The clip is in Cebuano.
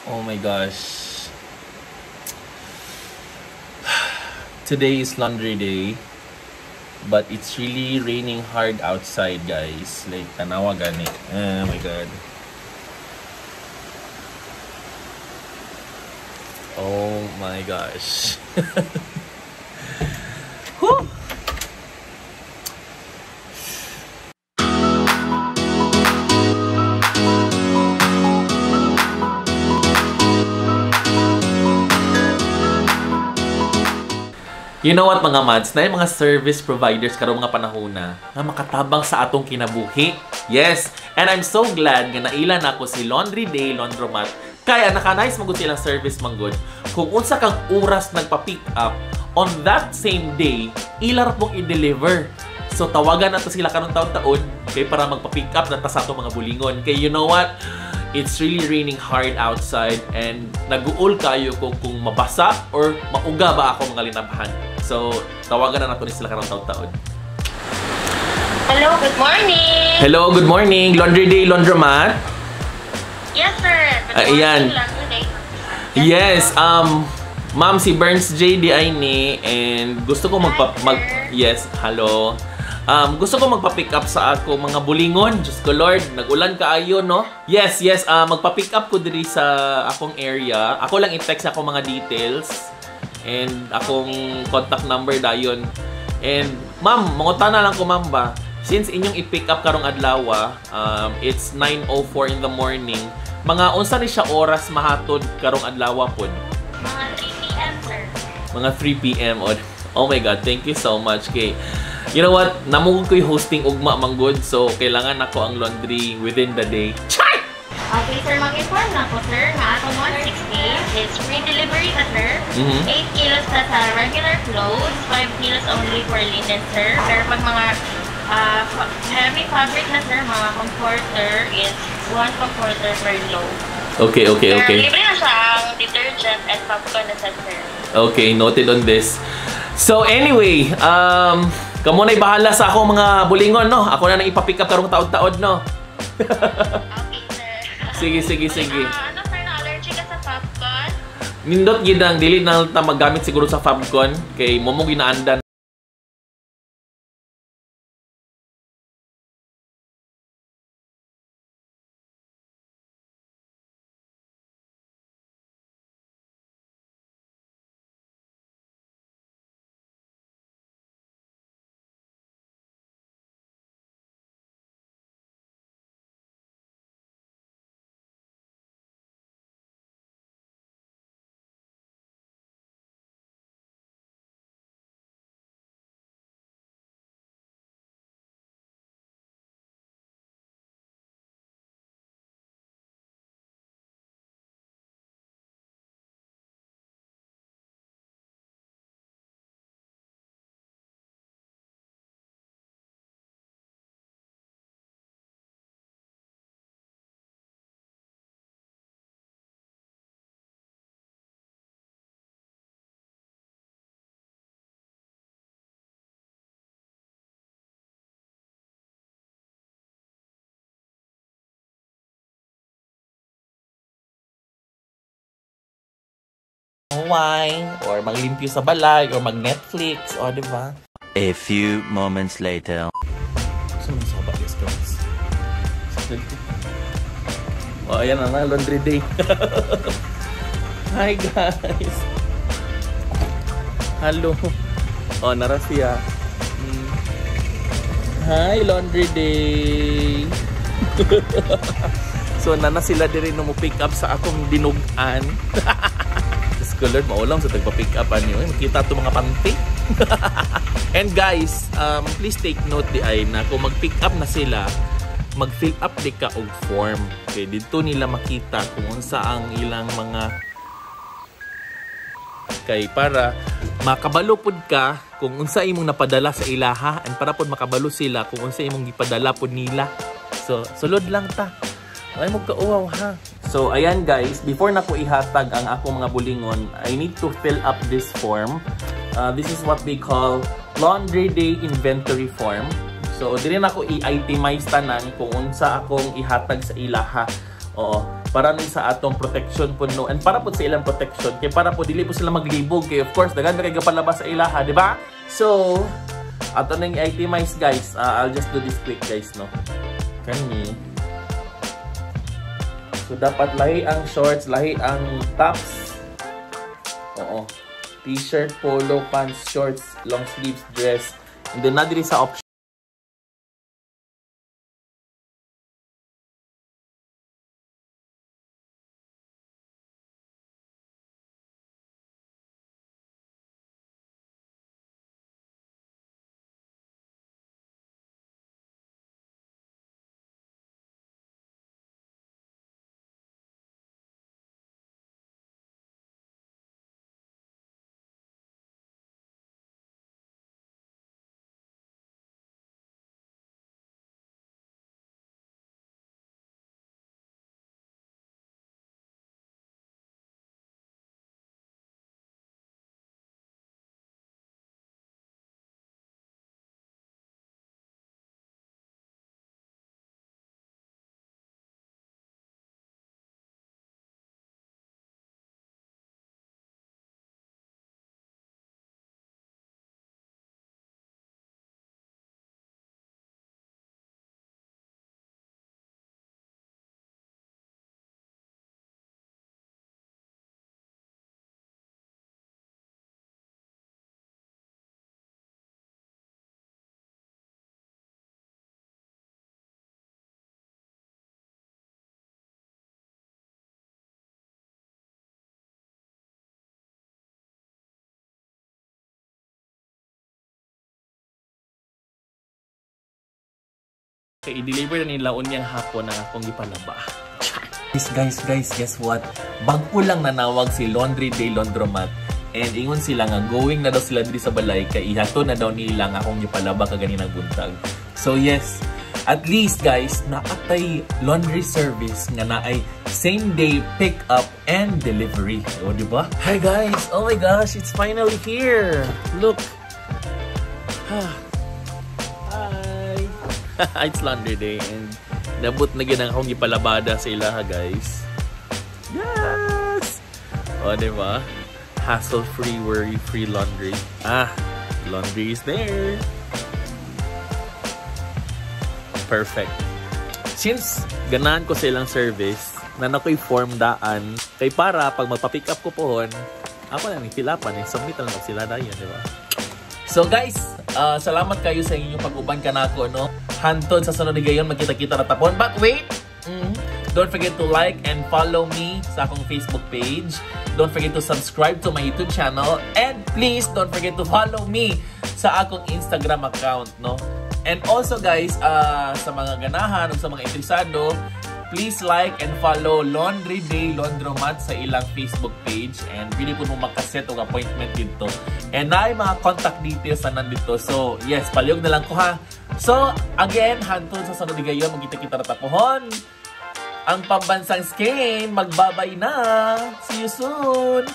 Oh my gosh. Today is laundry day, but it's really raining hard outside, guys. Like, tanawa gani. Oh my God. Oh my gosh. Whew! You know what, mga mads? Na yung mga service providers karong mga panahon na nga makatabang sa atong kinabuhi. Yes! And I'm so glad nga naila na ako si Laundry Day Laundromat. Kaya naka-nice magud silang service manggod. Kung unsa kang oras nagpa-pick up, on that same day, ila ra pong i-deliver. So tawagan na to sila karong taon-taon kay para magpa-pick up na ta sa atong mga bulingon. Kay you know what? It's really raining hard outside and nag-uol kayo kung mabasa or mauga ba ako mga linabhan. So, tawagan na nato ni sila karong taon-taon. Hello, good morning! Hello, good morning! Laundry Day Laundromat? Yes, sir! Good Ayan. morning, Laundry Day. Yes, ma'am, si Burns JD ay ni and gusto ko magpa... Hi, sir. Yes, hello. Gusto ko magpa-pick up sa ako mga bulingon. Diyos ko Lord, nag-ulan kaayo, no? Yes, yes, magpa-pick up ko diri sa akong area. Ako lang i-text ako mga details and akong contact number dayon. And ma'am, mangutana lang ko ma'am ba? Since inyong i-pick up karong adlaw, it's 9:04 in the morning. Mga unsa ni siya oras mahatod karong adlaw pod? Mga 3 p.m., sir. Mga 3 p.m. Oh my God, thank you so much kay. You know what? Namugod ko'y hosting ugma manggod, so kailangan ako ang laundry within the day. Chay! Okay, sir, mag-inform na ko, sir, na atong 160 is free delivery ka, sir. 8 kilos na sa regular clothes, 5 kilos only for linen, sir. Pero pag mga heavy fabric na, sir, mga comforter is 1 comforter per load. Okay, okay, Pero okay. libre na siya ang detergent and popcorn na siya, sir. Okay, noted on this. So anyway, kamo na'y bahala sa akong mga bulingon, no? Ako na nang ipa-pick up karong taod-taod, no? Okay, sir. Sige, sige, sige. Ano, sir, na-allergy ka sa Fabcon? Nindot gid ang dili na ta maggamit siguro sa Fabcon kay mo mo ginaandan. Wine or maglimpyo sa balay or mag-Netflix, o di ba? A few moments later. Gusto mo sa guys, guys. Oh, ayan na, laundry day. Hi guys. Hello. Oh, nara siya. Hi, laundry day. So nana sila diri no mo pick up sa akong dinugan. Diyos ko Lord, maulam sa tagpa-pick up ani. Uy, makita to mga panty. And guys, please take note di ay na kung mag-pick up na sila, mag-fill up di ka og form. Okay, dito nila makita kung unsa ang ilang mga kay para makabalo pud ka kung unsa imong napadala sa ilaha and para pud makabalo sila kung unsa imong gipadala pud nila. So, sulod lang ta. Ay mo kauwaw ha. So ayan guys, before nako ihatag ang akong mga bulingon, I need to fill up this form. This is what they call Laundry Day Inventory Form. So diri nako i-itemize tanan kung unsa akong ihatag sa ilaha. Oo. Para ni sa atong protection po, no, and para po sa ilang protection kay para po dili po sila maglibog kay of course daghan kay gapalabas sa ilaha, di ba? So ato nang itemize, guys. I'll just do this quick, guys, no. Kani. So dapat lahi ang shorts, lahi ang tops. Oo. T-shirt, polo, pants, shorts, long sleeves, dress. And then na diri sa option kay i-deliver na nila unyang hapon ang akong gipalaba. Guys, guys, guess what? Bag-o lang nanawag si Laundry Day Laundromat and ingon sila nga going na daw sila diri sa balay kay ihato na daw nila ang akong gipalaba kaganinang buntag. So yes, at least guys, naatay laundry service nga naay same day pick up and delivery. O, di ba? Hi guys! Oh my gosh, it's finally here! Look! Hi! It's laundry day and nabot na gyud ang akong gipalabada sa ilaha, guys. Yes! O, di ba? Hassle-free, worry-free laundry. Ah, laundry is there. Perfect. Since ganahan ko sa ilang service, na nakoy form daan, kay para pag magpa-pick up ko pohon, ako na ni filapan eh, submit na lang sila dayon, di ba? So guys, salamat kayo sa inyong pag-uban kanako, no? Hantod sa sunod gayon, magkita-kita na tapon. But wait! Don't forget to like and follow me sa akong Facebook page. Don't forget to subscribe to my YouTube channel. And please, don't forget to follow me sa akong Instagram account, no? And also guys, sa mga ganahan o sa mga interesado, please like and follow Laundry Day Laundromat sa ilang Facebook page and pili po mo makaset og appointment dito. And naay mga contact details na nandito. So yes, palihog na lang ko ha. So again, hantod sa sunod gayon, magkita-kita na tapohon. Ang pambansang skin, magbabay na. See you soon!